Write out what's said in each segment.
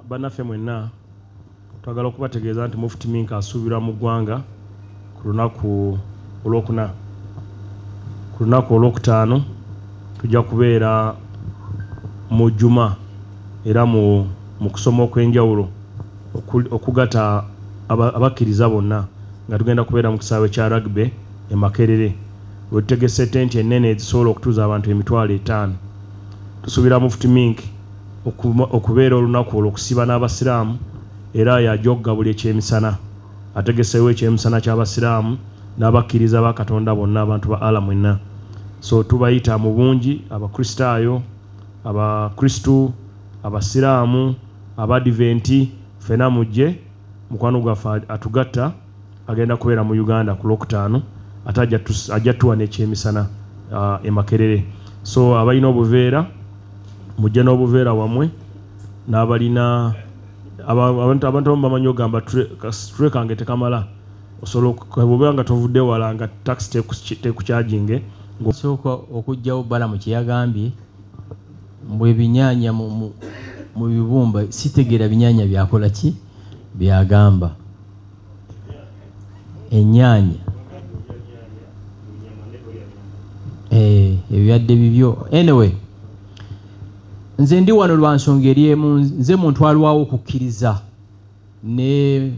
Bannaffe mwenna, twagala okubategeeza nti Mufti Menk asuubirwa mu ggwanga ku lunaku olwokuna. Ku lunaku olwokutaano tujja kubeera mu Juma era mu kusoma okw'enjawulo okugatta abakkiriza bonna, nga tugenda kubeera mu kisaawe kya rugby e Makerere, we tutegese tenti ennene ezisobola okutuuza abantu 50,000. Tusuubira Mufti Menk okubeera olunaku olwo okusiba n'abasiraamu, era yajja okugabula ekyemisana. Ategeseewo ekyemisana ky'abasiraamu n'abakkiriza ba Katonda bonna, abantu ba Allah mwenna. So tubayita mu bungi, Abakristaayo, Abakristu, Abasiraamu, Abadiventi, ffenna mujje. Mukwano gwaffe atugatta agenda kubeera mu Uganda ku Lwokutaano, ate ajja tuwa n'ekyemisana e Makerere. So abalina obuveera mujje n'obuveera wammwe, n'abalina abantu abamu bamanyi ogamba tray kange tekamala, osobola bw'obeera nga tovudde wala nga taxi tekukyajinge. Nsooka okuggyawo Balamu kye yagambye mbu ebinyaanya mu bibumba, sitegeera binyaanya byakola ki byagamba. Ennyaanya ebyadde bibyo. Anyway, nze ndi wano lwa nsonga eri emu, nze muntu alwawo okukkiriza ne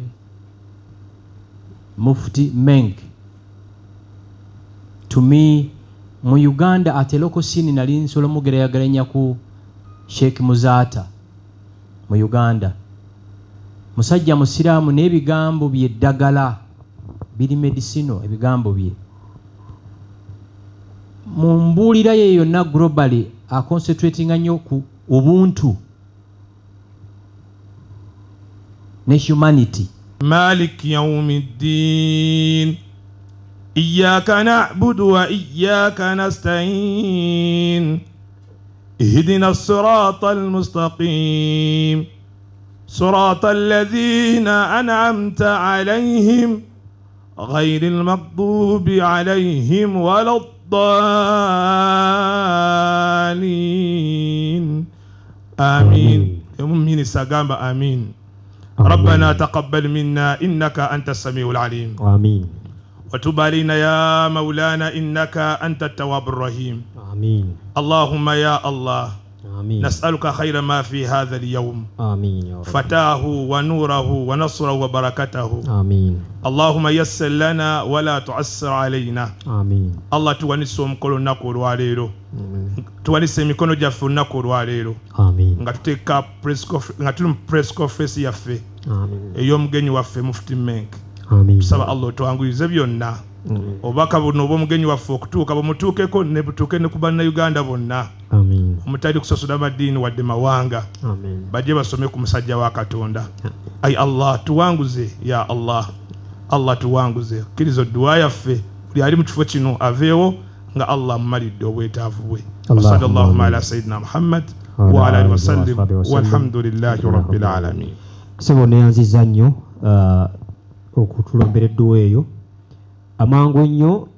Mufti Menk. To me, mu Uganda at a local scene nali nsobola mugeraageranya ku Sheikh Muzaata mu Uganda. Musajja musiraamu n'ebigambo bye ddagala biri medicinal, ebigambo bye. Mu mbuulira ye yonna globally aconcentratinga nnyo ku ubuntu ne humanity. Malik yawmiddin iyyaka na'budu wa iyyaka nasta'in ihdina as-sirata al-mustaqim sirata alladhina an'amta alayhim ghayril maghdubi alayhim waladdallin. Amin. Muumini sagamba amin. ربنا تقبل منا إنك أنت السميع العليم. آمين. وتب علينا يا مولانا إنك أنت التواب الرحيم. آمين. اللهم يا الله. آمين. نسألك خير ما في هذا اليوم. آمين يا رب. فتاه ونوره ونصره وبركته. آمين. اللهم يسر لنا ولا تعسر علينا. آمين. الله tuwanise omukolo olunaku olwaleero. Tuwanise emikono gyaffe olunaku olwaleero. Amin. Nga tuteeka nga tuli mu press conference yaffe. Amin. Ey'omugenyi waffe Mufti Menk. Amin. Tusaba Allah otwanguyize byonna. Obubaka buno obw'omugenyi waffe okutuuka bumutuukeko ne butuuke ne ku bannayuganda bonna. Amin. Omutali kusosola madiini wadde mawanga. Amin. Bajje basome ku musajja wa Katonda. Ai Allah tuwanguze ya Allah. Allah tuwanguze. Kkiriza dduwa yaffe buli ali mu kifo kino aveewo nga Allah amumalidde obwetaavu bwe. Sallallahu ala sayyidina Muhammad wa ala alihi wasallim walhamdulillahi rabbil alamin. Ssebo neyanzizza nnyo okutulombera edduwa eyo. Amangu ennyo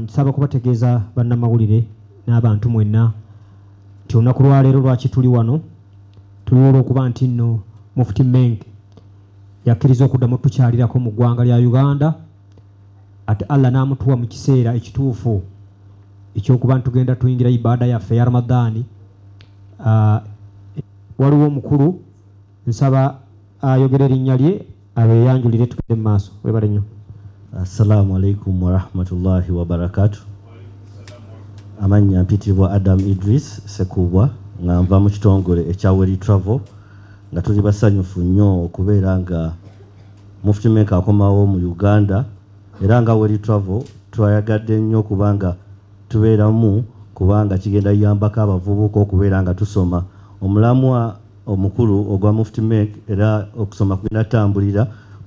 nsaba kubategeeza bannamawulire n'abantu mwenna nti olunaku lwaleero lwaki tuli wano, tuliwo olw'okuba nti nno Mufti Menk yakkiriza okuddamu tukyalirako mu ggwanga lya Uganda, ate Allah n'amutuwa mu kiseera ekituufu ekyokuba ntugenda tuyingira ibaada yaffe ya Ramadhaani. Waliwo omukulu nsaba ayogere erinnya lye abeeyanjulire tugende mu maaso. Weebale nnyo. Assalamu alaikum warahmatullahi wabarakatuh. Amannya mpitibwa Adam Idris Sekubwa, nga nva mu kitongole ekya Weri Travel, nga tuli basanyufu nnyo okubeera nga Mufti Menk akomawo mu Uganda, era nga Weri Travel twayagadde nnyo kubanga tubeeramu, kubanga kigenda yambako abavubuka okubeera nga tusoma omulamwa omukulu ogwa Mufti Menk, era okusoma kugenda tambulira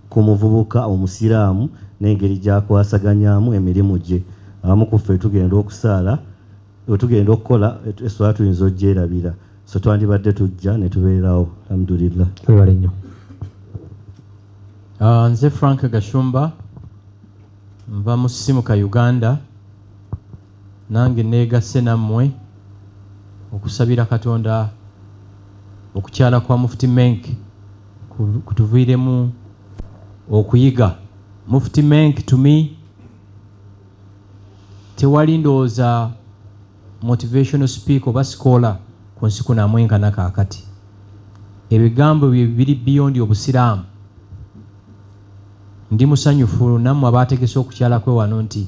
ku muvubuka omusiraamu n'engeri gy'akwasaganyaamu emirimu gye. Abamu ku ffe tugenda okusaala, tugenda okukola esswala tuyinza ogyerabira, so twandibadde tujja ne tubeerawo. Alhamdulillah. Weebale nnyo. Nze Frank Gashumba nva mu Simuka Uganda, nange neegasse nammwe okusabira Katonda okukyala kwa Mufti Menk Kutuviiremu okuyiga. Mufti Menk to me tewali ndowooza motivational speaker oba scholar ku nsi kuno amwenkana kaakati. Ebigambo bye biri beyond obusiraamu. Ndi musanyufu nammwe abaategese okukyala kwe wano nti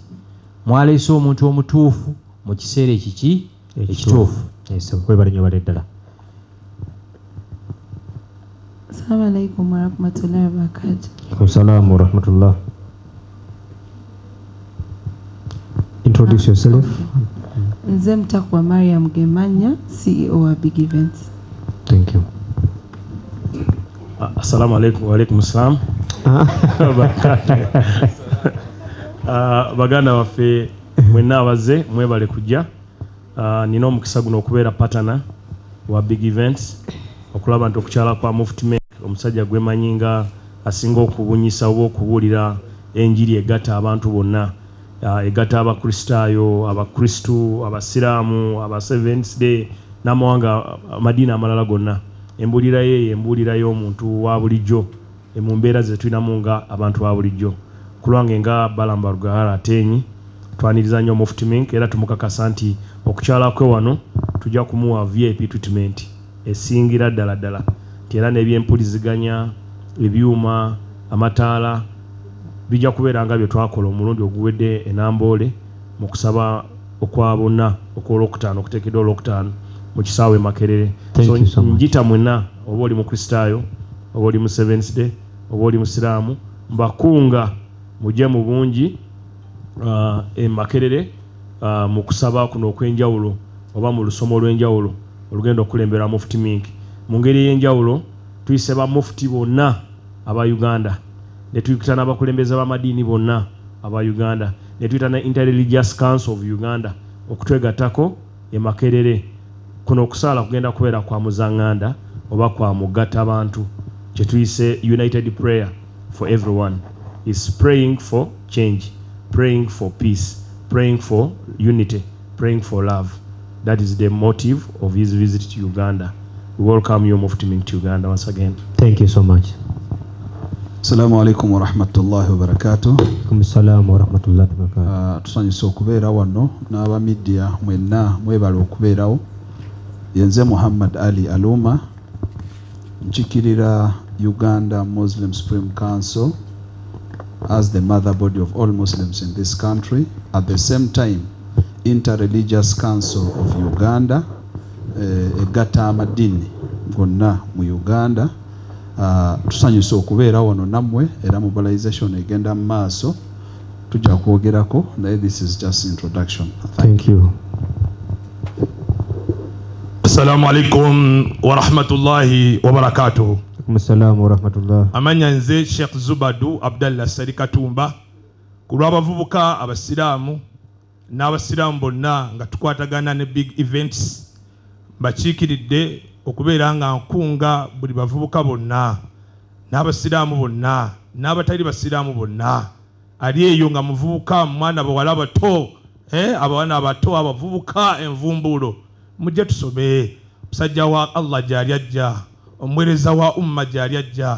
mwaleese omuntu omutuufu mu kiseera ekiki ekituufu. Webale nnyo, bale ddala. Assalamu alaikum warahmatullahi wabarakatuh. Alaikum salam wa rahmatullah. Introduce yourself. Okay. Nze Mtakwa Mariam Gemanya, CEO wa Big Events. Thank you. Assalamu alaikum wa alaikum salam. Baganda baffe mwenna abazze mwebale kujja. Nina omukisa guno okubeera partner wa Big Events, okulaba nti okukyala kwa Mufti Menk, omusajja gwemanyi nga asinga okubunyisa oba okubuulira enjiri egatta abantu bonna, egatta abakristaayo, abakristu, abasiraamu, aba Seventh Day n'amawanga amadiini amalala gonna. Embuulira ye embuulira y'omuntu wa bulijjo mu mbeera ze tulinamu nga abantu ba bulijjo. Ku lwange nga Balaam Barugahara Ateenyi, twaniriza nnyo Mufti Menk era tumukakasa nti okukyala kwe wano tujja kumuwa VIP treatment esingira ddala ddala, nti era n'ebyempuliziganya, ebyuma, amataala bijja kubeera nga bye twakola omulundi oguwedde e Namboole mu kusaba okwa bonna okw'olwokutaano okuteekeddwa olwokutaano mu kisaawe e Makerere. Thank you so much. Njita mwenna, oba oli mukristaayo, oba oli mu Seventh Day, oba oli musiraamu, mbakunga mujje mu bungi e Makerere mu kusaba kuno okw'enjawulo oba mu lusomo olw'enjawulo olugenda okukulembera Mufti Menk. Mu ngeri ey'enjawulo tuyise ba mufti bonna aba Uganda, ne tuyita n'abakulembeze b'amadiini bonna aba Uganda, ne tuyita ne Interreligious Council of Uganda okutwegattako e Makerere. Kuno okusaala kugenda kubeera kwa muzaŋŋanda oba kwa mugatta bantu, kye tuyise united prayer for everyone. Is praying for change, praying for peace, praying for unity, praying for love. That is the motive of his visit to Uganda. We welcome you, Mufti Menk, to Uganda once again. Thank you so much. Assalamu alaikum warahmatullahi wabarakatuh. Alaikum salam wa rahmatullahi wa barakatuh. Tusanyuse okubeera wano n'aba media mwenna, mwebale okubeerawo. Yenze Muhammad Ali Aluma, nkiikirira Uganda Muslim Supreme Council as the mother body of all Muslims in this country. At the same time, Interreligious Council of Uganda, egatta amadini gonna mu Uganda. Tusanyuse okubeera wano nammwe era mobilization egenda mu maaso, tujja kwogerako, naye this is just introduction. Thank you. Assalamu alaikum warahmatullahi wabarakatuhu. Alaikum salam wa rahmatullah. Amanya nze Sheikh Zubadu Abdallah Sali Katumba, ku lw'abavubuka abasiraamu n'abasiraamu bonna nga tukwatagana ne Big Events, mbakiikiridde okubeera nga nkunga buli bavubuka bonna n'abasiraamu bonna n'abatali basiraamu bonna ali eyo nga muvubuka, mwana, bawala bato, abaana abato, abavubuka, envumbuulo, mujje tusome. Musajja wa Allah gyali ajja, omuweereza wa umma gyali ajja,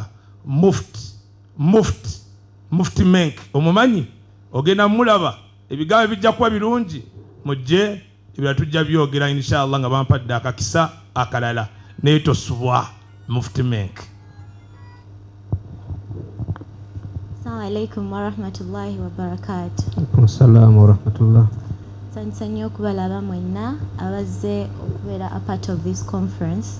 Mufti Menk omumanyi, ogenda mulaba, ebigambo bijja kuba birungi. Mujje, ebirala tujja byogera inshallah nga bampadde akakisa akalala, naye tosubwa Mufti Menk. Assalamu alaikum warahmatullahi wabarakatuh. Alaikum salam wa rahmatullah. Nsanyuse nnyo okubalaba mwenna abazze okubeera a part of this conference.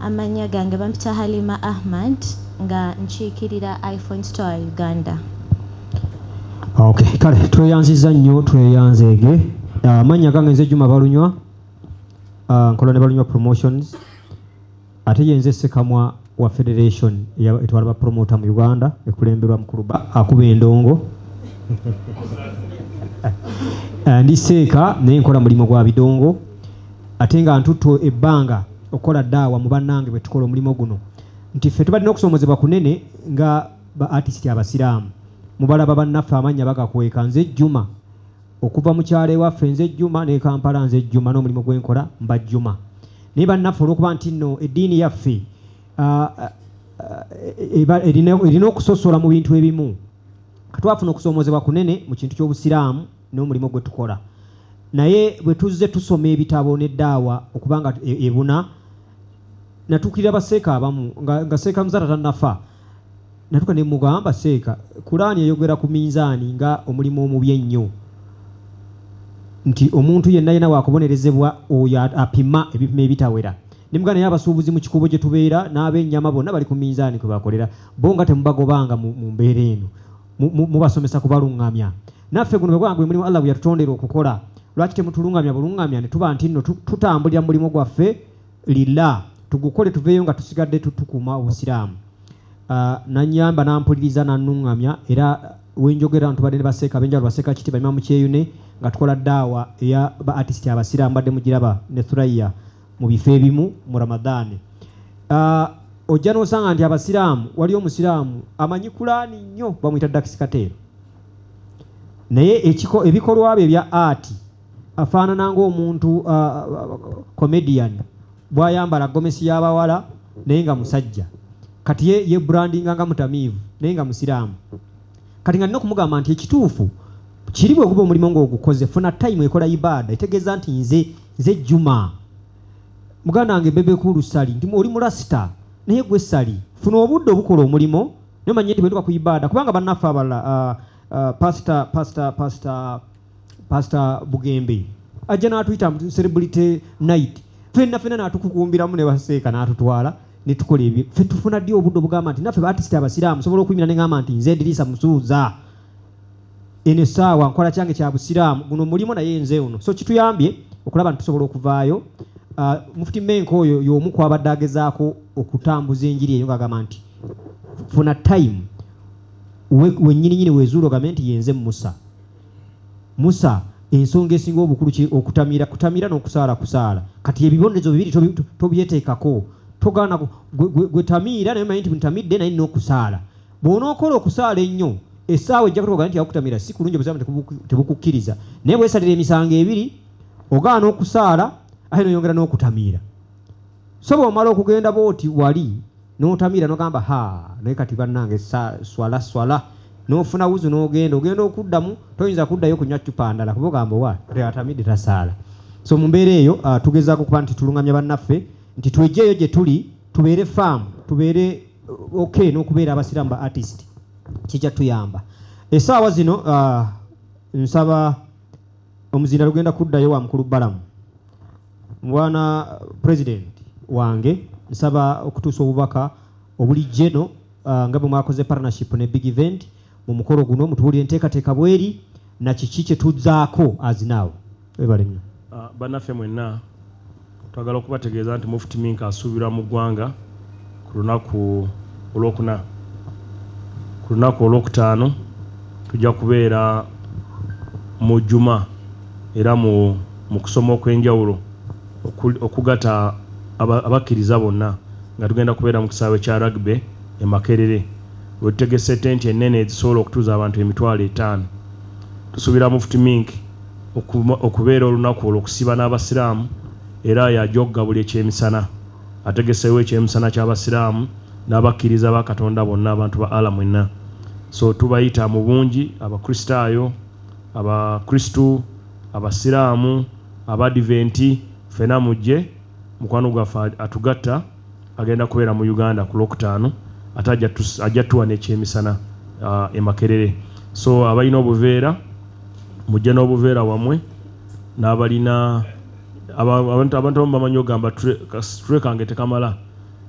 Amannya gange bampita Halima Ahmad nga nkiikirira iPhone Store Uganda. Okay, kale tweyanziza nnyo, tweyanzeege. Amannya gange nze Juma Balunywa. Nkola ne Balunywa Promotions. Ate ye nze Ssekamwa wa Federation etwala ba promoter mu Uganda ekulemberwa mukulu akuba endongo. Ndi seeka naye nkola mulimu gwa bidongo, ate nga ntutto ebbanga okukola ddaawa mu bannange bwe tukola omulimu guno, nti ffe tubadde n'okusoomozebwa kunene nga ba artist abasiraamu. Mubalaba bannaffe amannya bagakweka. Nze Juma okuva mu kyalo ewaffe, nze Juma ne Kampala, nze Juma n'omulimu gwe nkola mba Juma. Naye bannaffe olw'okuba nti nno eddiini yaffe erina okusosola mu bintu ebimu. Katwafuna okusoomozebwa kunene mu kintu ky'obusiraamu n'omulimu gwe tukola, naye bwe tuzze tusoma ebitabo n'eddaawa okubanga ebuna, natuukirira baseeka abamu nga Seeka Muzaata tannafa, natuuka ne mugamba, Seeka, Kulaani eyogera ku minzaani nga omulimu omubi ennyo, nti omuntu yenna yenna wakubonerezebwa oyo apima ebipimo ebitawera. Ne mugamba, naye abasuubuzi mu kikubo gye tubeera n'ab'ennyama bonna bali ku minzaani kwe bakolera, bo nga temubagobanga mu mbeera eno, mubasomesa kubalungamya. Naffe guno bwe gwe mulimu Allah gwe yatutondera okukola, lwaki temutulungamya bulungamya ne tuba nti nno tutambulira mu mulimu gwaffe lillah, tugukole tuveeyo nga tusigadde tutukuuma obusiraamu. Nanyamba nampuliriza nannungamya, era wenjogera ntubadde ne baseeka ab'enjawulo, baseeka Kiti, ba Imamu Kyeyune, nga tukola ddaawa eya ba artist abasiraamu, badde mugiraba ne Thuraya mu bifo ebimu mu Ramadhaani. Ojja n'osanga nti abasiraamu, waliyo omusiraamu amanyi Kulaani nnyo, bamuyita Dax Kartel, naye ebikolwa bye ebya art afaanana ng'omuntu comedian bw'ayambala gomesi y'abawala naye nga musajja. Kati ye brandinga nga mutamiivu naye nga musiraamu. Kati nga nina okumugamba nti ekituufu kiri bwe guba omulimu ng'ogukoze, funa time ekola ibaada, etegeeza nti nze Juma muganda wange Bebe Cool Ssali, nti oli mulasita naye gwe Ssali, funa obudde obukola omulimu naye manye nti bwe ntuuka ku ibaada, kubanga bannaffe abalala Pastor Bugembe ajja n'atuyita mu celebrity night, ffenna ffenna n'atukukumbiramu ne baseeka n'atutwala ne tukola ebyo. Ffe tufuna ddi obudde obugamba nti naffe ba artist abasiraamu sobola okuyimira ne ngamba nti nze Edirisa Musuuza, eno essaawa nkola kyange kya busiraamu, guno mulimu naye nze ono. So kituyambye okulaba nti tusobola okuvaayo. Mufti Menk oyo y'omu kwabadde agezaako okutambuza enjiri eyo ng'agamba nti funa time wennyininyini wezuula ogambe nti yenze Musa. Musa ensonga esinga obukulu ki okutamira, kutamira n'okusaala kusaala. Kati ebibonerezo bibiri tobyeteekako, togaana gwe tamiira naye omanyi nti ntamidde naye nina okusaala. Bw'onookola okusaala ennyo essaawa ejja kutuuka nti akutamira si kulungi, obusiraamu tebukukkiriza, naye bwesalira emisango ebiri ogaana okusaala ate n'oyongera n'okutamiira. So bw'omala okugenda bw'oti wali n'otamiira n'ogamba ha naye kati bannange swala swala, n'ofuna wuzu n'ogenda, ogenda okuddamu toyinza kuddayo kunywa ccupa ndala kuba ogamba wa atamidde tasaala. So mu mbeera eyo tugezaako okuba nti tulungamya bannaffe nti twejjeeyo gye tuli, tubeere faamu, tubeere okay n'okubeera abasiraamu ba artist, kijja tuyamba. Essaawa zino nsaba omuzinda lugenda kuddayo wa mukulu Balamu, mwana president wange, nsaba okutuusa obubaka obuli jeno nga bwe mwakoze partnership ne big event mu mukolo guno, mutubuulire enteekateeka bweri na kiki kye tuzzaako as now. Webale nnyo. Bannaffe mwenna twagala okubategeeza nti Mufti Menk asuubirwa mu ggwanga ku lunaku olwokuna. Ku lunaku olwokutaano tujja kubeera mu Juma era mu kusoma okw'enjawulo okugatta abakkiriza bonna, nga tugenda kubeera mu kisaawe kya rugby e Makerere, we tutegese tenti ennene ezisobola okutuuza abantu 5,000. Tusuubira Mufti Menk okubeera olunaku olwo okusiba n'abasiraamu, era yajja okugabula ekyemisana, ategeseewo ekyemisana ky'abasiraamu n'abakkiriza ba Katonda bonna, abantu ba Allah mwenna. So tubayita mu bungi, abakristaayo, abakristu, abasiraamu, abadiventi, ffenna mujje. Mukwano gwaffe atugatta agenda kubeera mu Uganda ku Lwokutaano, ate ajja tuwa n'ekyemisana e Makerere. So abalina obuveera mujje n'obuveera wammwe, n'abalina abantu abamu bamanyi ogamba tray kange tekamala,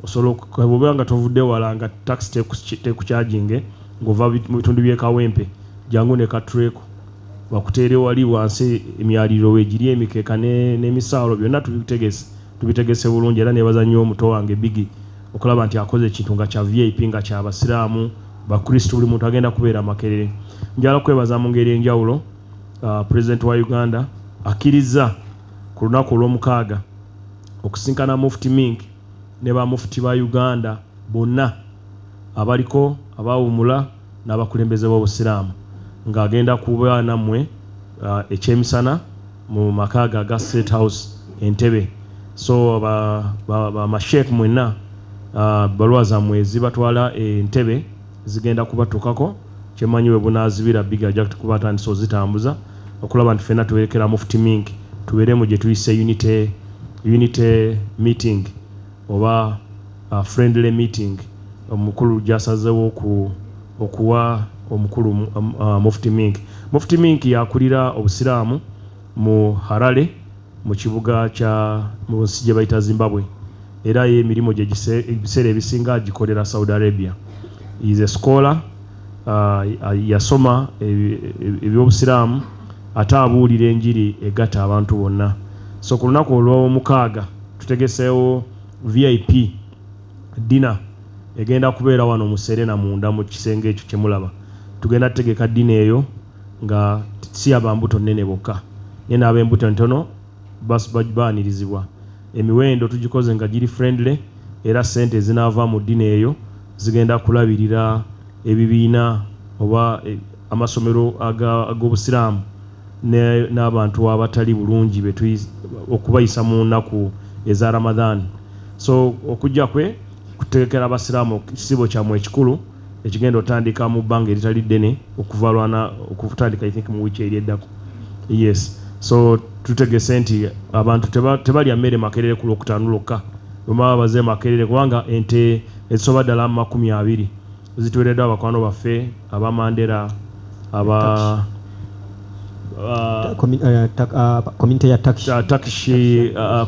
osobola bw'obeera nga tovudde wala nga taxi tekukyajinge ng'ova mu bitundu by'e Kawempe, jangu ne ka tray ko bakuteere wali wansi emyaliriro weegiri emikeeka n'emisaalo byonna tubitegese bulungi. Era neebaza nnyo omuto wange Biggie okulaba nti akoze ekintu nga kya VIP, nga kya basiraamu, bakristu, buli muntu agenda kubeera Makerere. Njagala kwebaza mu ngeri enjawulo President wa Uganda akkiriza ku lunaku olw'omukaaga okusinkana Mufti Menk ne ba mufti ba Uganda bonna abaliko abawumula n'abakulembeze b'obusiraamu, ng'agenda kuba nammwe ekyemisana mu maka ge aga State House Entebbe. So ba masheikh mwenna Baluwa zammwe zibatwala Entebbe zigenda kubatukako. Kyemanyi we bunaazibira Big ajja kuba atandise ozitambuza okulaba nti ffenna tuwerekera Mufti Mink, tubeeremu gye tuyise unity meeting oba friendly meeting omukulu gy'asazeewo okuwa omukulu Mufti Mink. Mufti Mink yakulira obusiraamu mu Harare, mu kibuga kya mu nsi gye bayita Zimbabwe, era ye emirimu gye ebiseera ebisinga agikolera Saudi Arabia. He is a scholar, yasoma ebyobusiraamu ate abuulira enjiri egatta abantu bonna. So ku lunaku olw'omukaaga tutegeseewo VIP dinner egenda kubeera wano mu Serena munda mu kisenge ekyo kye mulaba. Tugenda tutegeka dinner eyo nga si abambuto nnene bokka, naye n'ab'embuto entono baanirizibwa. Emiwendo tugikoze nga giri friendly, era ssente ezinaava mu dinner eyo zigenda kulabirira ebibiina oba amasomero ag'obusiraamu n'abantu abatali bulungi okubayisa mu nnaku eza Ramadhan. So okujja kwe kutegekera abasiraamu ekisibo kyammwe ekikulu ekigenda otandika mu bbanga eritali ddene okuva lwana okutandika, I think mu wiiki eri eddako. Yes, so tutegese nti abantu tebalya mmere Makerere ku Lwokutaano lwokka, bwe baba baze Makerere, kubanga ente ezisoba ddala mu 20 zituweereddwa abakwano baffe aba Mandera, aba community ya Turkish. Turkish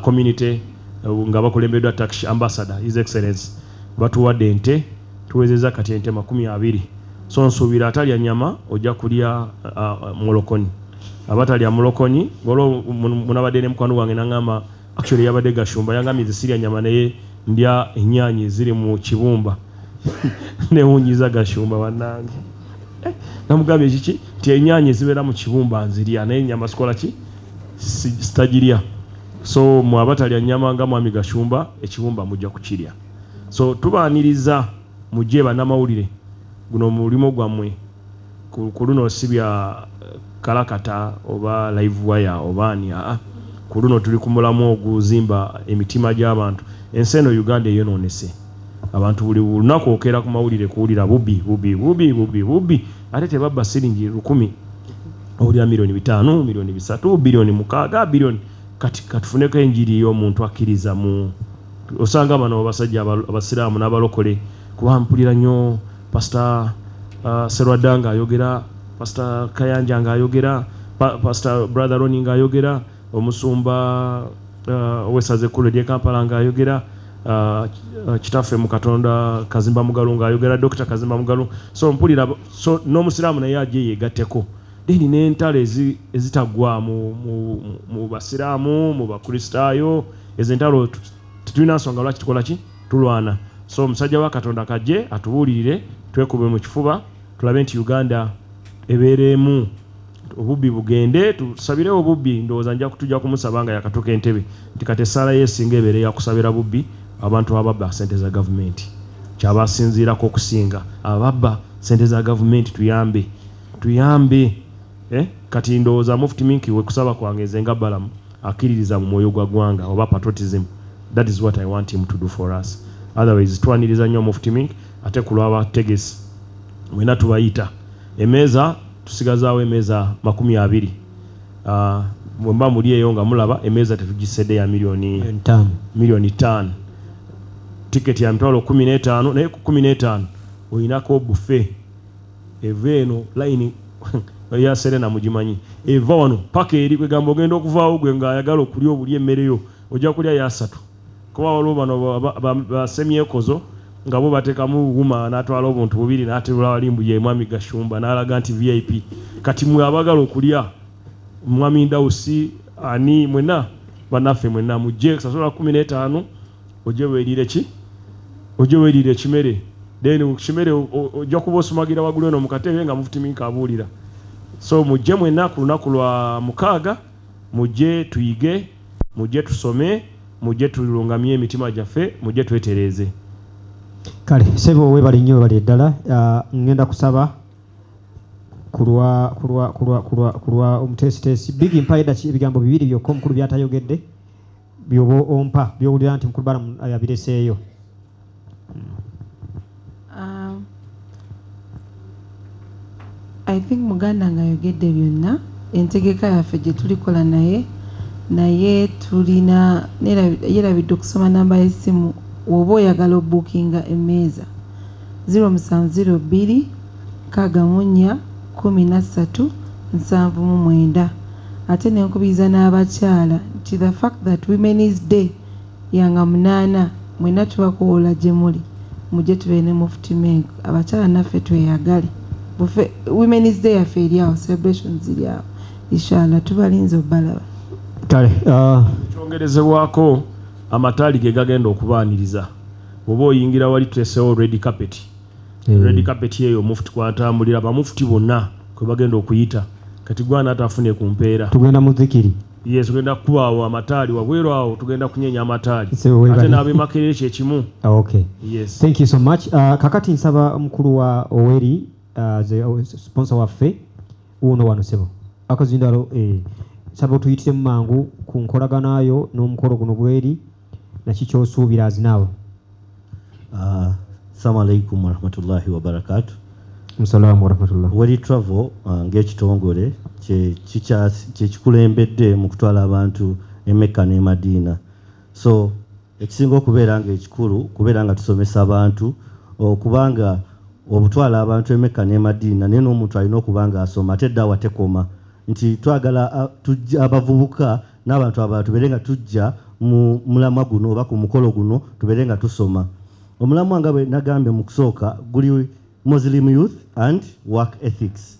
community, nga bakulembeddwa Turkish ambassador His Excellence, batuwadde ente, tuwezezza kati ente 20. So nsuubira atalya nnyama ojja kulya mulokonyi, abatalya mulokonyi waliwo munabadde ne mukwano gwange n'aŋŋamba, actually yabadde Gashumba, yangambye nze sirya nnyama naye ndya ennyaanya eziri mu kibumba. Newunyiza Gashumba bannange. Namugambye kiki nti ennyaanya ezibeera mu kibumba nzirya naye ennyama sikola ki, sitagirya. So mwe abatalya nnyama nga mwami Gashumba, ekibumba mujja kukirya. So tubaaniriza mujje bannamawulire, guno omulimu gwammwe ku luno si bya kalakata oba live wire oba ani, aa ku luno tuli ku mulamu oguzimba emitima gy'abantu. Ensi eno Uganda eyonoonese, abantu buli lunaku okeera ku mawulire kuwulira bubi bubi bubi bubi bubi, ate tebabba siringi 1000, owulira 5 miliyoni, 3 miliyoni, 6 biliyoni, biliyoni. Kati katufuneko enjiri y'omuntu akkiriza mu osanga bano abasajja abasiraamu n'abalokole, kuba mpulira nnyo Pastor Serwadda ng'ayogera, Pastor Kayanja ng'ayogera, Pastor Brother Roni ng'ayogera, omusumba ow'essaza ekkulu ery'e Kampala ng'ayogera, kitaffe mu Katonda Kazimba Mugalu ng'ayogera, Dr. Kazimba Mugalu. So mpulira so n'omusiraamu naye ajje yeegatteko, then n'entalo ezitaggwa mu basiraamu, mu bakristaayo, ezo entalo tetulina nsonga lwaki tukola ki, tulwana. So omusajja wa Katonda kajje atubuulirire, twekube mu kifuba, tulabe nti Uganda ebeeremu, obubbi bugende, tusabirewo obubbi. Ndowooza nja kutujja kumusaba nga yakatuuka Entebbe nti kati essaala ye esinga ebeere yakusabira bubbi, abantu ababba sente za gavumenti kyabasinziirako okusinga ababba sente za gavumenti, tuyambe tuyambe, eh? Kati ndowooza Mufti Minki wekusaba kwange nze nga Balamu akkiririza mu mwoyo gwa ggwanga oba patriotism, that is what I want him to do for us. Otherwise twaniriza nnyo Mufti Mink, ate ku lw'abategesi mwena tubayita. Emmeeza tusigazaawo emmeeza 20. Bwe mba muli eyo nga mulaba emmeeza tetugisedde ya miliyoni 5. 5 miliyoni. Tiketi ya 15,000, naye ku 15 olinako buffet eva eno layini ya Serena mugimanyi, eva wano paka eri. Kwegamba ogenda okuvaawo gwe ng'ayagala okulya obuli emmere yo ojja kulya yasatu, kuba waliwo bano basemyekozo nga bo bateekamu wuma n'atwala obuntu bubiri n'aterula wali mbu ye mwami Gashumba n'alaga nti VIP. Kati mwe abagala okulya, mwami Ndawusi, ani mwenna bannaffe mwenna mujje, sasula 15 ojje weeriire ki, ojje weeriire ekimere. Then kimere ojja kuba osumagira waggulu eno mu katebe nga Mufti Minka abuulira. So mujje mwenna ku lunaku lwa mukaaga, mujje tuyige, mujje tusome, mujje tulungamye emitima gyaffe, mujje twetereeze. Kale sebo webale nnyo, webale ddala. Ngenda kusaba kulwa omuteesiteesi Bigi mpayo ebigambo bibiri byokka omukulu byatayogedde byoba ompa byowulira nti mukulu Balamu yabireseeyo. I think muganda nga ayogedde byonna. Entegeka yaffe gye tulikola, naye tulina yerabidde okusoma namba y'essimu. Woba oyagala obuukinga emmeeza, 0702 64 13 79. Ate nenkubiriza n'abakyala nti the fact that Women's Day yanga 8, mwenna tubakoola gye muli, mujje tubeere ne Mufti Menk. Abakyala naffe tweyagale. Bufe Women's Day yaffe eri awo, celebrations ziri awo. Inshallah tubalinze obbalaba. Kale. Kyongerezebwako, amataali ge gagenda okubaaniriza. Bw'oba oyingira wali, tuteesewo red carpet. Red carpet eyo omufuti kwatambulira, bamufuti bonna kwe bagenda okuyita. Kati gwana atafune ku mpeera. Tugenda mu zikiri. Yes, tugenda kuba awo amataali wabweru awo, tugenda kunyenya amataali. So, webale. Ate n'ab'emakerere kyekimu. Okay. Yes. Thank you so much. Kakati nsaba mukulu wa Oweri, ze sponsor waffe uno wano, sebo akazindalo, nsaba otuyitire mu mangu ku nkolaganayo n'omukolo guno gweri naki kyosuubira azinaawe. Assalamu alaikum warahmatullahi wabarakatuh. Musalamu warahmatullah. Weri Travel ng'ekitongole kye kikulembedde mu kutwala abantu e Mecca ne Madina. So ekisinga okubeera nga ekikulu kubeera nga tusomesa abantu, okubanga obutwala abantu e Mecca ne Madina, naye n'omuntu alina okuba nga asoma, ate eddawa tekoma. Nti twagala tujja abavubuka n'abantu abalala tubeere nga tujja mu mulamwa guno oba ku mukolo guno, tubeere nga tusoma. Omulamwa nga bwe nagambye mu kusooka guli Muslim Youth and Work Ethics.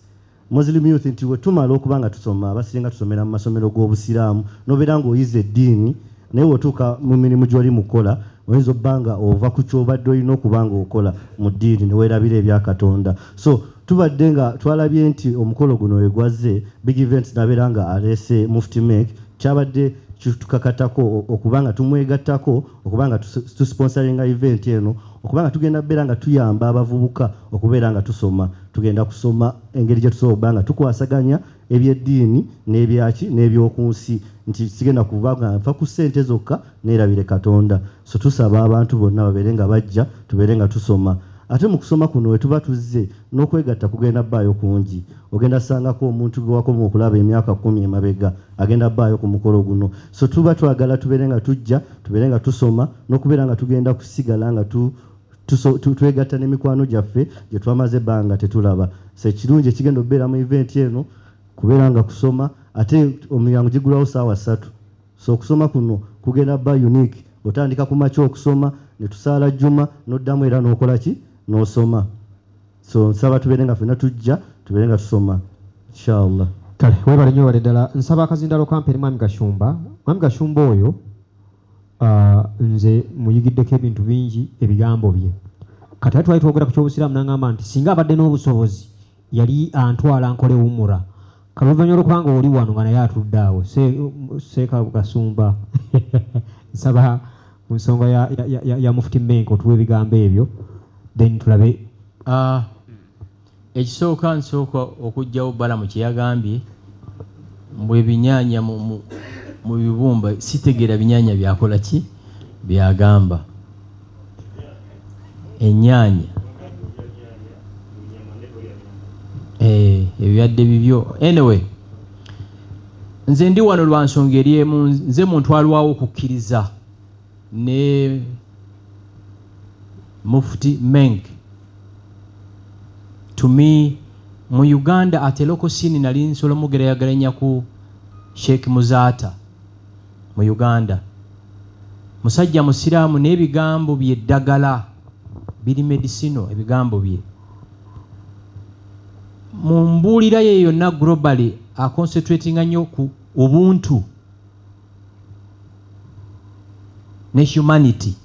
Muslim Youth nti we tumala okuba nga tusoma, abasinga tusomera mu masomero g'obusiraamu, n'obeera ng'oyize eddiini, naye bw'otuuka mu mirimu gy'oli mukola oyinza obba nga ova ku ky'obadde olina okuba nga okola mu ddiini ne weerabira ebya Katonda. So tubadde nga twalabye nti omukolo guno we gwazze, Big Events n'abeera nga aleese Mufti Menk, kyabadde kitukakatako okuba nga tumwegattako, okuba nga tusponsoringa event eno, okuba nga tugenda kubeera nga tuyamba abavubuka okubeera nga tusoma. Tugenda kusoma engeri gye tusobola okuba nga tukwasaganya ebyeddiini n'ebyaki n'ebyokunsi, nti sigenda kuba nga nfa ku ssente zokka neerabire Katonda. So tusaba abantu bonna babeere nga bajja, tubeere nga tusoma. Ate mu kusoma kuno we tuba tuzze n'okwegatta kugenda bbaayo kungi. Ogenda sangako omuntu gwe wakoma okulaba emyaka 10 emabega agenda bbaayo ku mukolo guno. So tuba twagala tubeere nga tujja, tubeere nga tusoma n'okubeera nga tugenda kusigala nga twegatta n'emikwano gyaffe gye twamaze ebbanga tetulaba. So ekirungi ekigenda okubeera mu event eno kubeera nga kusoma, ate omulyango gigulawo ssaawa 3. So okusoma kuno kugenda bba unique. Otandika ku makya okusoma ne tusaala Juma, n'oddamu era n'okola ki, n'osoma. So nsaba tubeere nga ffenna tujja, tubeere nga tusoma inshallah. Kale, webale nnyo, webale ddala. Nsaba akazindalo kampere Mwami Gashumba. Mwami Gashumba oyo, nze muyigiddeko ebintu bingi ebigambo bye. Kati ate twali twogera ku ky'obusiraamu, n'angamba nti singa abadde n'obusobozi yali antwala nkole umura. Kale oluvannyuma olw'okubanga oli wano nga naye atudde awo, Seeka Gasumba, nsaba ku nsonga ya Mufti Menk otuwa ebigambo ebyo, then tulabe. Ekisooka nsooka okuggyawo Balamu kye yagambye mbu ebinyaanya mu bibumba. Sitegeera binyaanya byakola ki byagamba ennyaanya. Ebyadde bibyo. Anyway, nze ndi wano lwa nsonga eri emu. Nze muntu alwawo okukkiriza ne Mufti Menk. To me, mu Uganda at local scene nali nsobola mugeraageranya ku Sheikh Muzaata mu Uganda. Musajja musiraamu n'ebigambo bye ddagala biri medicinal. Ebigambo bye mu mbuulira ye yonna globally aconcentratinga nnyo ku ubuntu ne humanity.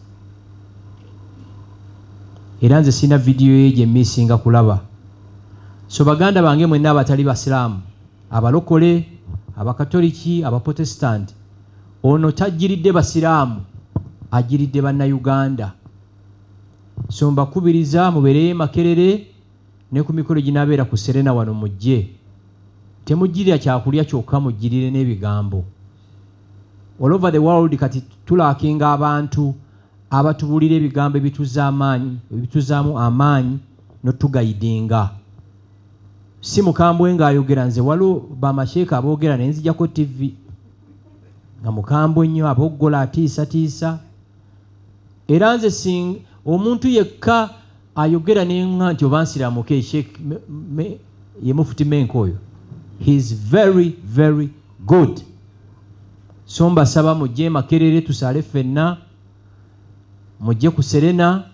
Era nze sina vidiyo ye gye missinga kulaba. So baganda bange mwenna abatali basiraamu, abalokole, abakatoliki, abaprotestant, ono tajjiridde basiraamu, ajiridde bannayuganda. So mbakubiriza mubeereyo Makerere ne ku mikolo ginaabeera ku Serena wano, mujje. Temujjirira kyakulya kyokka, mujjirire n'ebigambo. All over the world kati tulackinga abantu Abatubuulira ebigambo ebituzaamu amaanyi n'otugayidinga. Si mukambwe ng'ayogera, nze waliwo bamasheeka aboogera naye nzijjako TV nga mukambwe nnyo, aboggola, atiisatiisa. Era nze omuntu yekka ayogera neŋŋa nti oba nsiramuke, Sheikh ye Mufti Menk oyo. He is very very good. So mbasaba mujje Makerere tusaale ffenna, mujje ku Serena.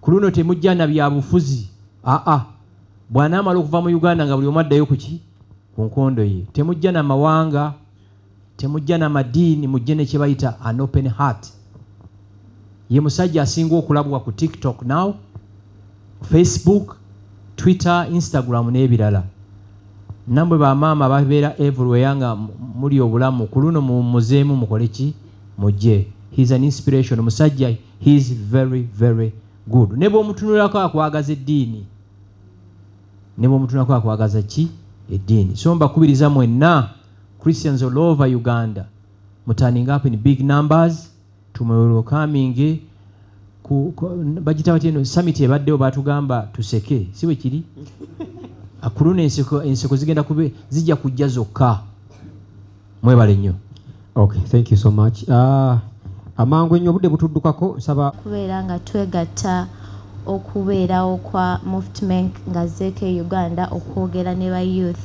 Ku luno temujja na byabufuzi, aa bw'anaamala okuva mu Uganda nga buli omu addayo ku ki, ku nkondo ye. Temujja na mawanga, temujja na madiini, mujje ne kye bayita an open heart. Ye musajja asinga okulabwa ku TikTok now, Facebook, Twitter, Instagram n'ebirala. Nammwe bamaama babeera everywhere nga muli obulamu, ku luno mumuzeemu mukole ki, mujje. He is an inspiration. Musajja, he is very very good. Ne bw'omutunulako akwagaza eddiini, ne bw'omutunulako akwagaza ki, eddiini. So mbakubiriza mwenna Christians all over Uganda, muturning up in big numbers, tumwelcominge bagita batya eno summit ebaddewo, batugamba tuseke, si bwe kiri? Ku luno enseko zigenda kube zijja kujja zokka. Mwebale nnyo. Okay, thank you so much. Amangu ennyo obudde butuddukako, nsaba kubeera nga twegatta okubeerawo kwa Mufti Menk ng'azzeeko e Uganda okwogera ne ba youth.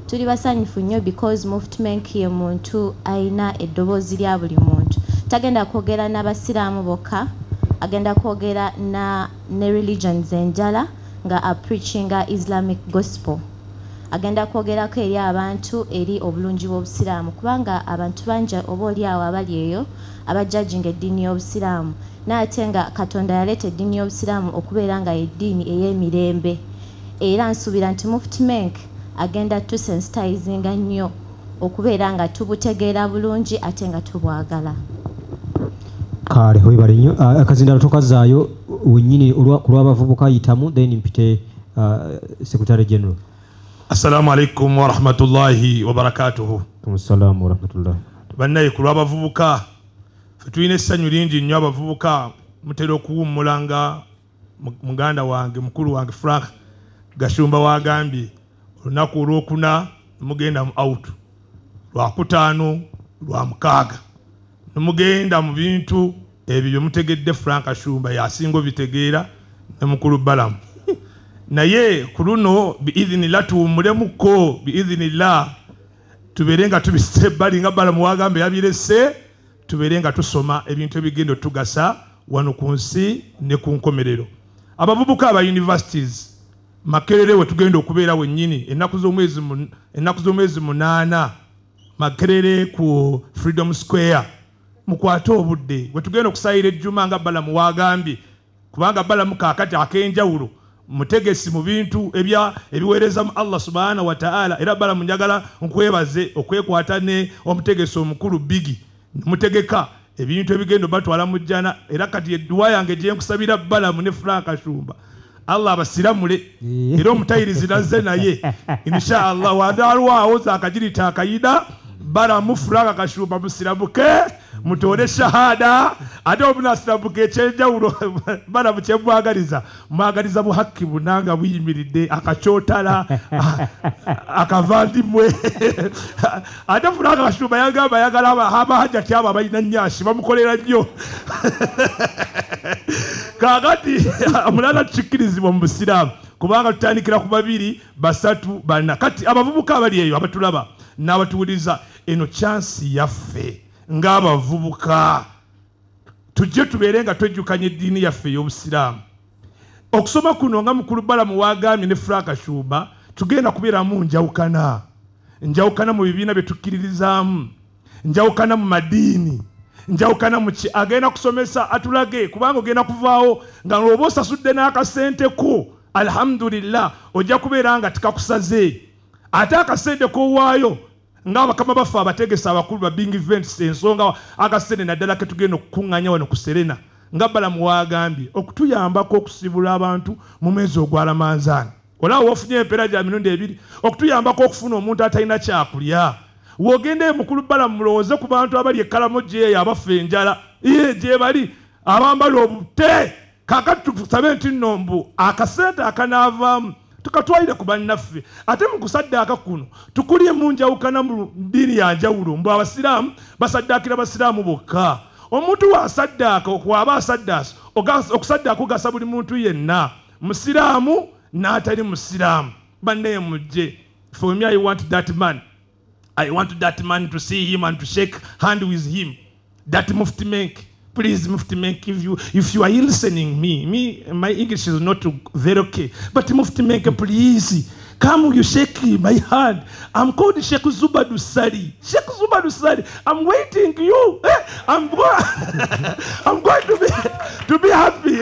Tuli basanyufu nnyo because Mufti Menk ye muntu alina eddoboozi lya buli muntu. Tagenda kwogera n'abasiraamu bokka, agenda kwogera ne religions endala nga apreachinga Islamic gospel. Agenda kwogerako eri abantu eri obulungi bw'obusiraamu, kubanga abantu bangi oba oli awo abali eyo abajudginga eddiini y'obusiraamu, naye ate nga Katonda yaleeta eddiini y'obusiraamu okubeera nga eddiini ey'emirembe. Era nsuubira nti Mufti Menk agenda tusensitizinga nnyo okubeera nga tubutegeera bulungi ate nga tubwagala. Kale webale nnyo. Akazindalo tokazaayo wennyini ku lw'abavubuka yitamu, then mpite Secretary General. Assalamu alaikum warahmatullahi wabarakatuhu. Assalamu warahmatullahi. Bannaye, ku lw'abavubuka ffe tulina essanyu lingi nnyo. Abavubuka mutera okuwummula nga muganda wange, mukulu wange Frank Gashumba wagambye, olunaku olwokuna nemugenda mu out, lwakutaano, lwa mukaaga nemugenda mu bintu ebyo byemutegedde. Frank Gashumba yasinga obitegeera ne mukulu Balamu. Naye ku luno biidhinillah tuwummulemuko, biidhinillah tubeere nga tubisse ebbali nga Balamu wagambe yabirese, tubeere nga tusoma ebintu ebigenda otugasa wano ku nsi ne ku nkomerero. Abavubuka aba universities, Makerere we tugenda okubeera wennyini ennaku z'omwezi 8, Makerere ku Freedom Square. Mukwate obudde we tugenda okusayira ejjuma nga Balamu wagambye, kubanga Balamu kaakati ak'enjawulo mutegesi mu bintu ebiweereza mu Allah subhanahu wa ta'ala. Era Balamu, njagala nkwebaze okwekwata ne omutegesi omukulu Bigi, mutegeka ebintu ebigenda batwala mu jjana. Era kati edduwa yange gye nkusabira Balamu ne Frank Shumba, Allah abasiramule. Era omutayirizi nazze naye, insha Allah wadalwawo zakagirita akayida. Balamu, Frank Kashumba, musiramuke mutole shahada. Ate omunasiramuka ekyenjawulo, Balamu kyemwagaliza, mwagaliza buhakki bunanga buyimiridde akakyotala akavandimwe. Ate Frank Kashumba yagamba yagala abahajjati abo abalina nyashi bamukolera nnyo. Kakati omulala tukikirizibwa mu busiraamu kubanga tutandikira ku babiri, basatu, bana. Kati abavubuka abali eyo abatulaba n'abatuwuliza, eno chance yaffe ng'abavubuka tujje tubeere nga twejjukanya eddiini yaffe ey'obusiraamu. Okusoma kuno nga mukulu Balamu wagambye ne Frank Shumba, tugenda kubeeramu njawukana, njawukana mu bibiina bye tukkiririzaamu, njawukana mu madiini, njawukana mu ki. Agenda kusomesa atulage, kubanga ogenda kuvaawo nga oba osasudde n'akasente ko, alhamdulillah, ojja kubeera nga tikakusaze. Ate akasente k'owaayo ng'abakama baffe abategesi abakulu ba Big Events, ensonga akasente naddala ke tugenda okukuŋŋaanya wano ku Serena nga Balamu wagambye, okutuyambako okusibula abantu mu mwezi ogwa Ramanzaani, olaba wofunye empeera gya mirundi ebiri, okutuyambako okufuna omuntu atalina kyakulya. W'ogenda eyo mukulu Balamu, mulowooze ku bantu abali e Karamoja eyo abafa enjala, ye gye bali. Abambala obute. Kakati tusabe nti nno mbu akasente akanaavaamu tukatwalire ku bannaffe. Ate mu kusaddaaka kuno tukulye mu njawukana mu ddiini ya njawulo, mbu abasiraamu basaddaakira basiraamu bokka. Omuntu waasaddaaka okwaba asaddaasa, okusaddaaka kugasa buli muntu yenna, musiraamu n'atali musiraamu. Bannaye mujje. For me, I want that man. I want that man to see him and to shake hand with him. That Mufti Menk. Please, Mufti Menk, if you are listening me, my English is not very okay. But Mufti Menk, please, come, you shake my hand. I'm called Sheikh Zubadu Sari. Sheikh Zubadu Sari. I'm waiting you. I'm going to be happy.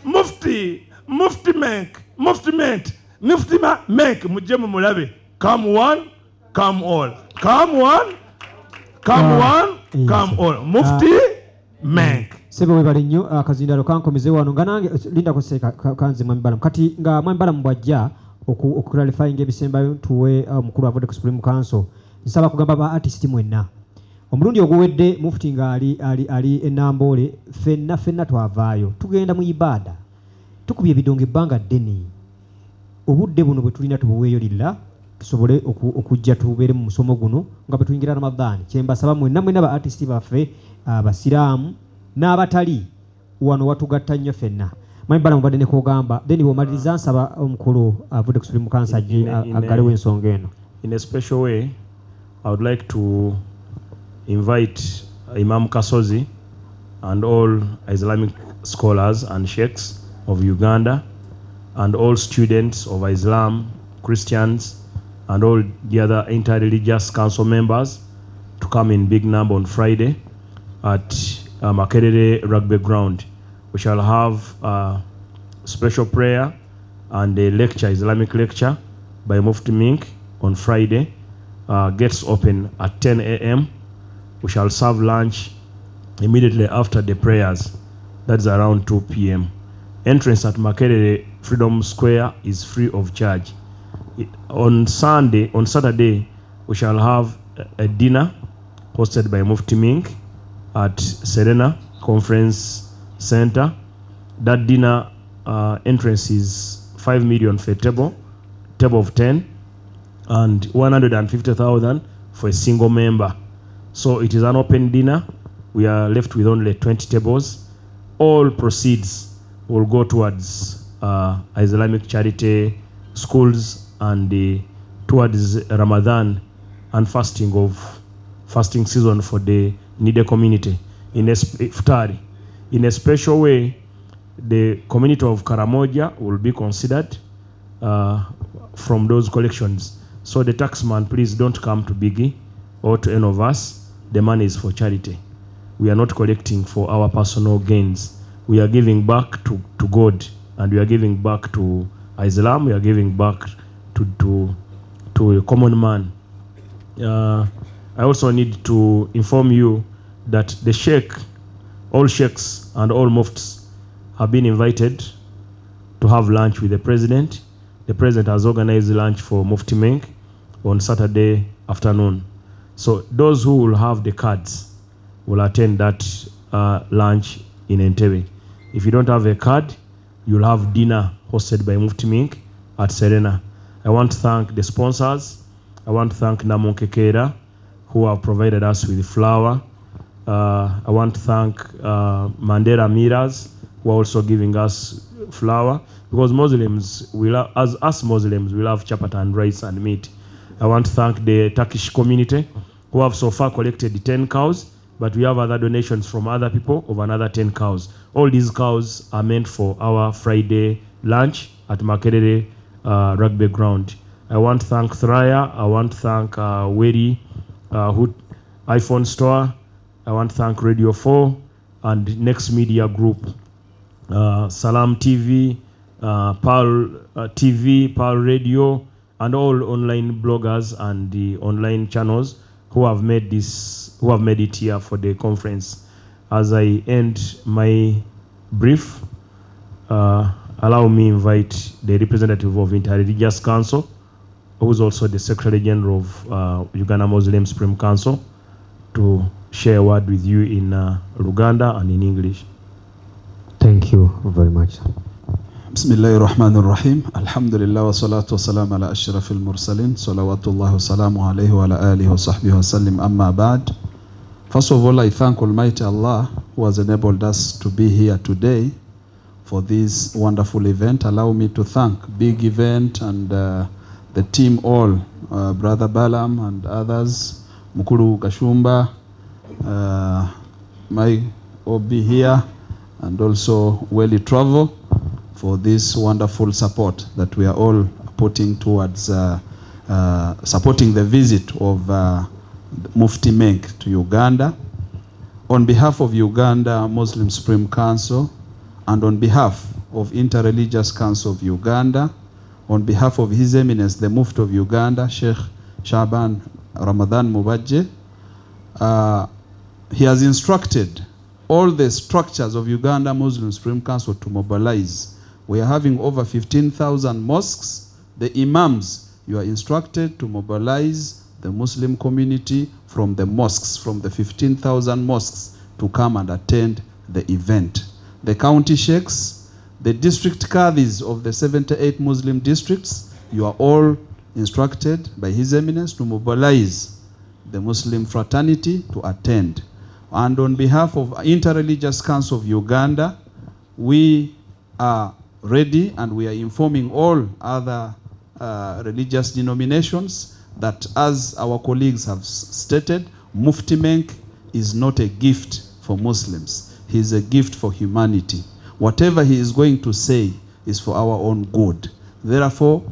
Mufti, Mufti Menk, Mufti Menk, Mufti Menk. Mujje mumulabe. Come one, come all. Come one, come one, come all. Mufti Menk. Sebe webale nnyo akazindalo kankomeze wano nga nange linda kuseka kanze Mwami Balamu. Kati nga Mwami Balamu bw'ajja okuclarifying ebisembayo tuwe omukulu avudde ku Supreme Council, nsaba kugamba ba artist mwenna. Omulundi oguwedde Mufti nga ali e Namboole, ffenna twavaayo tugenda mu ibaada, tukubye ebidongo ebbanga ddene. Obudde buno bwe tulina tubuweeyo lilla tusobole okujja tubeere mu musomo guno nga bwe tuyingira Ramadhan. Kye mbasaba mwenna mwenna ba artist baffe abasiraamu n'abatali wano watugatta nnyo ffenna. Mwami Balamu badde ne kogamba, then bw'omaliriza nsaba omukulu avudde ku Supreme Council ajje aggalewo ensonga eno. In a special way, I would like to invite Imam Kasozi and all Islamic scholars and sheikhs of Uganda and all students of Islam, Christians, and all the other interreligious council members to come in big number on Friday at Makerere Rugby Ground. We shall have a special prayer and a lecture, Islamic lecture by Mufti Menk on Friday. Gates open at 10 a.m. We shall serve lunch immediately after the prayers. That's around 2 p.m. Entrance at Makerere Freedom Square is free of charge. On Saturday, we shall have a dinner hosted by Mufti Menk at Serena Conference Center. That dinner entrance is 5 million for a table of 10, and 150,000 for a single member. So it is an open dinner. We are left with only 20 tables. All proceeds will go towards Islamic charity schools and towards Ramadan and fasting season for the needy community. In iftari. In a special way, the community of Karamoja will be considered from those collections. So the taxman, please don't come to Biggie or to any of us. The money is for charity. We are not collecting for our personal gains. We are giving back to God, and we are giving back to Islam. We are giving back to a common man. I also need to inform you that the sheikh, all sheikhs and all mufts have been invited to have lunch with the president. The president has organized lunch for Mufti Menk on Saturday afternoon. So those who will have the cards will attend that lunch in Entebbe. If you don't have a card, you'll have dinner hosted by Mufti Menk at Serena. I want to thank the sponsors. I want to thank Namunkekera, who have provided us with flour. I want to thank Mandela Miras, who are also giving us flour, because Muslims, we love, as us Muslims, we love chapati and rice and meat. I want to thank the Turkish community, who have so far collected 10 cows, but we have other donations from other people of another 10 cows. All these cows are meant for our Friday lunch at Makerere Rugby Ground. I want to thank Thraya. I want to thank Weri, iPhone Store. I want to thank Radio 4 and Next Media Group, Salam TV, Pearl TV, Pearl Radio, and all online bloggers and the online channels who have made this, who have made it here for the conference. As I end my brief, allow me invite the representative of Interreligious Council, who is also the Secretary General of Uganda Muslim Supreme Council, to share a word with you in Luganda and in English. Thank you very much. Bismillahir Rahmanir Rahim. Alhamdulillah wa salatu wa salam ala ashrafil mursalin. Salawatullahi wa salamu alayhi wa ala alihi wa sahbihi wa sallim. Amma ba'd. First of all, I thank Almighty Allah who has enabled us to be here today for this wonderful event. Allow me to thank Big Event and the team all, Brother Balam and others, Mukulu Gashumba, my OB here, and also Welly Travel for this wonderful support that we are all putting towards supporting the visit of Mufti Menk to Uganda. On behalf of Uganda Muslim Supreme Council and on behalf of Interreligious Council of Uganda, on behalf of His Eminence the Mufti of Uganda, Sheikh Shaban Ramadan Mubajje, he has instructed all the structures of Uganda Muslim Supreme Council to mobilize. We are having over 15,000 mosques. The imams, you are instructed to mobilize the Muslim community from the mosques, from the 15,000 mosques, to come and attend the event. The county sheikhs, the district qadis of the 78 Muslim districts, you are all instructed by His Eminence to mobilize the Muslim fraternity to attend. And on behalf of Interreligious Council of Uganda, we are ready and we are informing all other religious denominations that, as our colleagues have stated, Mufti Menk is not a gift for Muslims. He is a gift for humanity. Whatever he is going to say is for our own good. Therefore,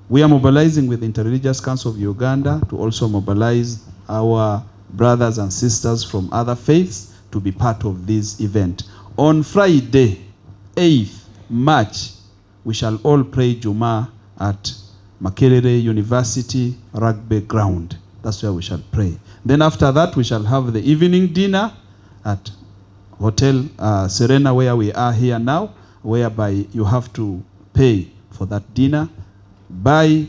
we are mobilizing with Interreligious Council of Uganda to also mobilize our brothers and sisters from other faiths to be part of this event. On Friday, 8th March, we shall all pray Juma at Makerere University Rugby Ground. That's where we shall pray. Then after that, we shall have the evening dinner at Hotel Serena, where we are here now, whereby you have to pay for that dinner, buy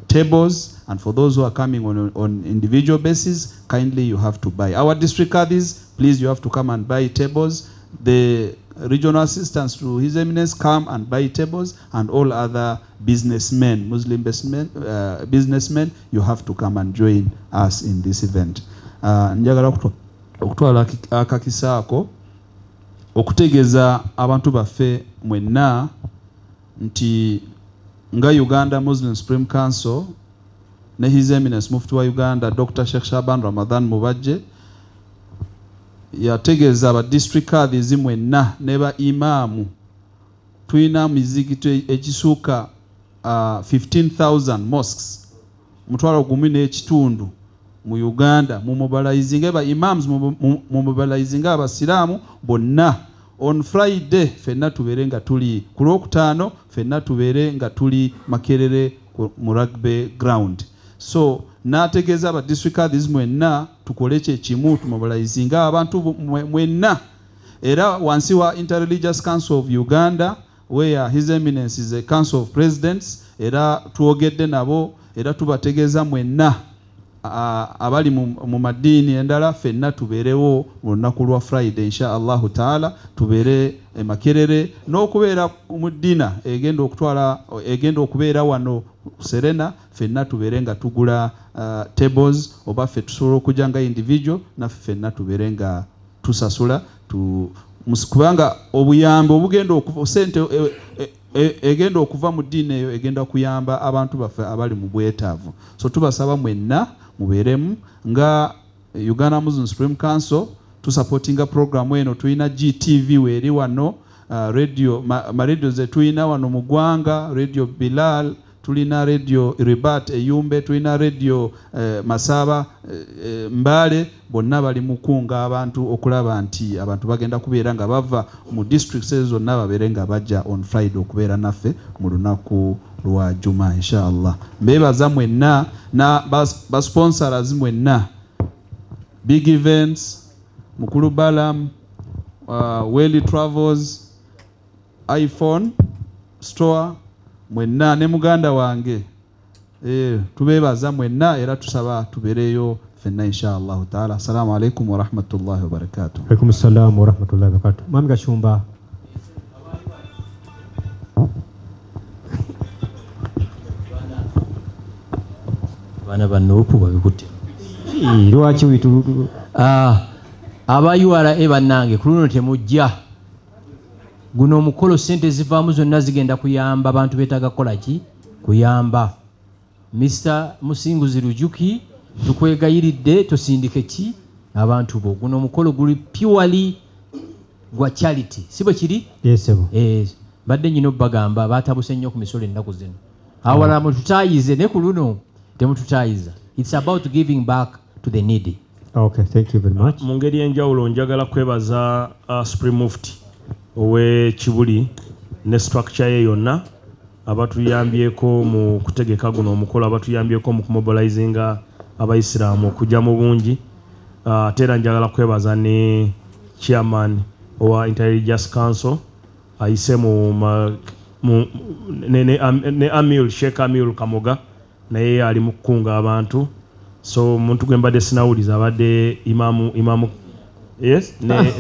tables, and for those who are coming on individual basis, kindly you have to buy. Our district qadis, please, you have to come and buy tables. The regional assistants to His Eminence, come and buy tables, and all other businessmen, Muslim businessmen, you have to come and join us in this event. Njagala okutwala akakisa ako okutegeeza abantu baffe mwenna nti nga Uganda Muslim Supreme Council ne His Eminence Mufti wa Uganda Dr. Sheikh Shaban Ramadan Mubajje yategeeza aba district qadis mwenna ne ba imaamu tulina mizikiti ekisuka 15,000 mosques 15,500 mu Uganda. Mumobilizinge ba imams, mumobilizinge abasiraamu bonna. On Friday fenna tubeere nga tuli ku Lwokutaano, fenna tubeere nga tuli Makerere mu rugby ground. So n'ategeeza aba district qadis mwenna tukole kyekimu, tumobilizinge abantu mwenna. Era wansi wa Interreligious Council of Uganda, where His Eminence is a Council of Presidents, era twogedde nabo, era tubategeeza mwenna abali mu madiini endala ffenna tubeerewo olunaku lwa Friday insha Allahu taala, tubeere e Makerere n'okubeera mu ddina egenda okutwala egenda okubeera wano Serena, ffenna tubeere nga tugula tables, oba ffe tusobola okujja nga individual, naffe ffenna tubeere nga tusasula kubanga obuyambi obugenda okuva sente egenda okuva mu ddiini eyo egenda kuyamba abantu baffe abali mu bwetaavu. So tubasaba mwenna mubeeremu nga Uganda Muslim Supreme Council tusupportinga programu eno. Tulina GTV weeri wano, radio ma radio ze tulina wano mu ggwanga, Radio Bilal, tulina Radio Ribat Eyumbe, tulina Radio Masaba Mbale, bonna bali mu kunga abantu okulaba nti abantu bagenda kubeera nga bava mu districts ezo zonna babeere nga bajja on Friday okubeera naffe mu lunaku lwa Juma insha Allah. Mbebaza mwenna na basponsors mwenna, Big Events, Mukulu Balam, Welly Travels, iPhone Store, mwenna ne muganda wange, tubebaza mwenna era tusaba tubeereyo Ffenna insha Allahu taala. Assalamu alaikum warahmatullahi wabarakatuh. Alaikum salam warahmatullahi wabarakatuh. Mwami Gashumba. Abaana ba Nuupu babikutte. Lwaki witu aba URA bannange ku luno temujja. Guno omukolo ssente zivaamu zonna zigenda kuyamba abantu beetaaga kukola ki? Kuyamba. Mr. Musinguzi Rujuki tukwegayiridde tosindike ki abantu bo. Guno omukolo guli purely gwa charity, si bwe kiri? Yes, badde nyina obbagamba batabuse nnyo ku misolo ennaku zino. Awalala mututaayize ne ku luno temututaayiza. It's about giving back to the needy. Okay, thank you very much. Mu ngeri enjawulo njagala kwebaza Supreme Mufti ow'e Kibuli ne structure ye yonna abatuyambyeko mu kutegeka guno omukolo, abatuyambyeko mu kumobilizinga abayisiraamu okujja mu bungi. Ate era njagala kwebaza ne chairman owa Interreligious Council ayise ne Amil Sheikh Amil Kamoga, naye ali mu kukunga abantu. So omuntu gwe mbadde sinawuliza abadde imamu yes ne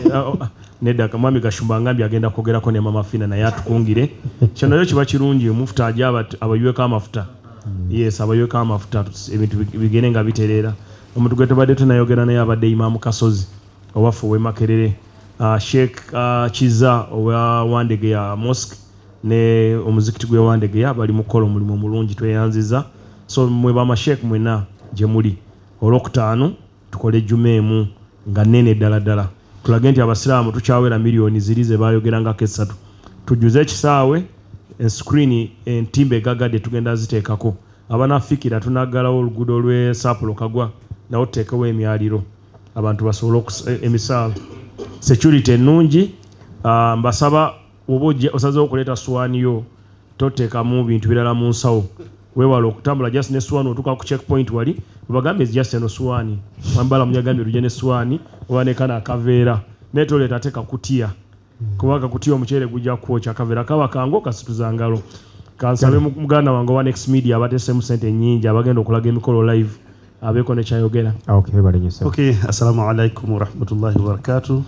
nedda Mwami Gashumba ngambye agenda kwogerako ne Mama Fina naye atukungire. Kino nayo kiba kirungi omufuta ajja abayiweko amafuta. Yes, abayiweko amafuta ebintu bigende nga bitereera. Omuntu gwe tubadde tunayogera naye abadde Imamu Kasozi owaffe ow'e Makerere, Sheikh Kiza owa Wandegeya Mosque ne omuzikiti gw'e Wandegeya bali mu kukola omulimu omulungi, tweyanziza. So mwe bamasheikh mwenna gye muli, olwokutaano tukole ejjuma emu nga nnene ddala ddala, tulage nti abasiraamu tukyawera miliyoni ziri ze baayogerangako esatu, tujjuze ekisaawe, enscreen entimbe egagadde tugenda ziteekako, abanaafikira tunaggalawo oluguudo lw'e Sapulo Kagwa nawo tuteekewo emyaliro abantu basobole emisaalo. Security ennungi. Mbasaba oba osazeewo okuleeta suwaani yo toteekamu bintu birala mu nsawo, weewale okutambula just ne suwaani otuuka ku checkpoint wali bagambe just eno suwaani, mwambala munyagambye tujje ne suwaani oba ne kano akaveera, naye toleeta ate kakutiya, kuba kakutiya omuceere gujja kwokya, akaveera kaba kangu okasituza ngalo. Kansabe muganda wange owa Next Media abateesemu ssente nnyingi abagenda okulaga emikolo live abeeko ne kyayogera. Okay, Okay, assalamu alaikum warahmatullahi wabarakatuh.